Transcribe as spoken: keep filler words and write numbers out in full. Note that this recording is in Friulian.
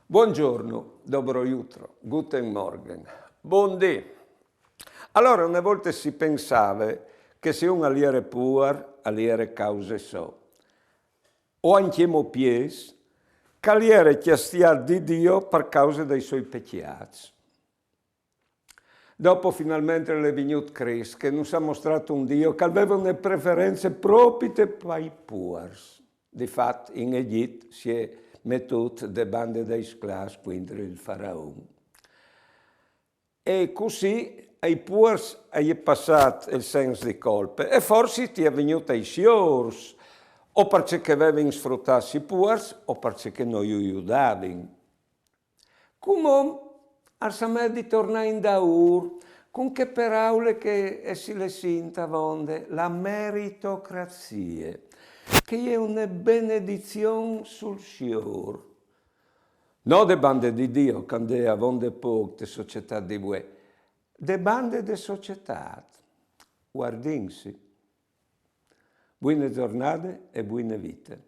Buongiorno, dobro jutro, guten Morgen, bundì. Alore, une volte si pensave che se un al jere puar, al jere cause sô, o ancjemò piês, che al jere cjastiât di Dio par cause dai soi pecjâts. Dopo finalmentri al è vignût Crist, che nus à mostrât un Dio che al veve une preference propite pai puars. Di fat, in Egjit si è metût de bande dai sclâfs cuintri il faraon. E cussì ai puars al è passât il sens di colpe, e forsit al è vignût ai siôrs, o parcè che a vevin sfrutâts i puars, o parcè che no ju judavin. Cumò al à smettût di tornâ indaûr, cun chê peraule che si lès int avonde, la meritocrazie, che e je une benedizion sul siôr. No de bande di Dio, che 'nd è avonde pôc te societât di vuê, de bande de societât. Vuardìnsi. Buine zornade e buine vite.